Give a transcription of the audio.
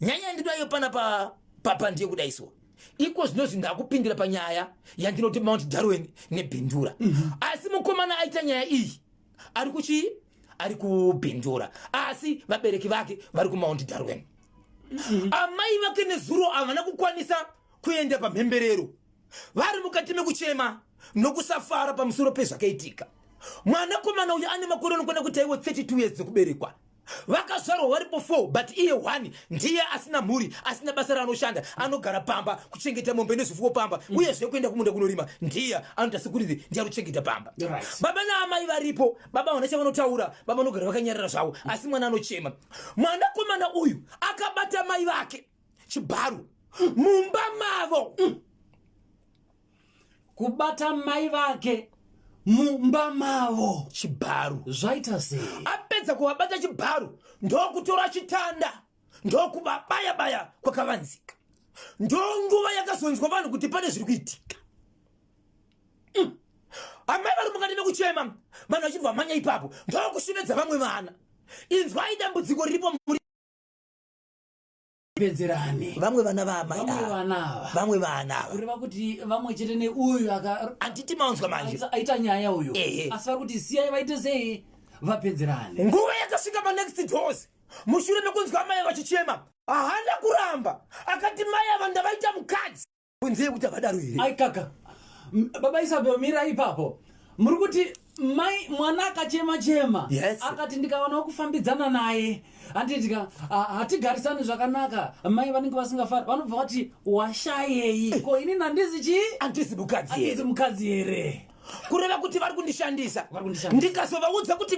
Nyaya yandinoda iyo pana pa papa ndiye kudaiswa iko zvinozvi ndakupindira panyaya yandinoti Mount Darwin neBindura. Asi mukomana aita nyaya iyi ari kuchii? Ari kuBindura, asi vabereki vake vari kuMount Darwin. Amai vake nezuro havana kukwanisa kuenda pamhemberero, vari mukati mekuchema nokusafara pamusoro pezvakaitika. Mwanakomana uyu ane makore anokwana kuti aiwo 32 years dzekuberekwa. Vakazvarwa varipo 4, but iye 1 ndiye asina mhuri, asina basa raanoshanda, anogara pamba kuchengeta mombe nezvifuwo pamba, uyezve kuenda kumunda kunorima. Ndiye anoita sekuti ndiye anochengeta pamba. Baba naamai varipo, baba havana chavanotaura, baba vanogara vakanyarara zvavo, asi mwana anochema. Mwanakomana uyu akabata mai vake chibharo mumba mavo. Kubata mai vake mumba mavo chibharo zvaita sei? Apedza kuvabata chibharo, ndokutora chitanda ndokuvabaya baya kwakavanzika. Ndonguva yakazonzwa vanhu kuti pane zviri kuitika. Amai vari mukati mekuchema, vanhu vachibva manya ipapo ndokushevedza vamwe vana. Inzwai dambudziko riripo muri pedzerane vamwe vana vaamai vamwe ava. Vana ava Vamwe vana ava kureva kuti vamwe chete neuyu aka handiti maonzwa manje aita nyaya uyu. Ehe. Asi vari kuti siyai vaite sei, vapedzerane. Nguva yakasvika panext doors mushure mekunzwa amai vachichema, haana kuramba, akati mai ava ndavaita mukadzi. Kunze yekuti havadaro here? Aikaka, baba Isabel, mira ipapo. Muri kuti mai mwana akachema chema, Yes. akati ndikawana kufambidzana naye handitika hatigarisani zvakanaka, mai vanenge vasingafari, vanobva vati washayei ko, ini nandizi chii? Handisi mukadzi handizi here? Mukadzi here? Kureva kuti vari kundishandisa. Vari kundishandisa. Ndikazovaudza kuti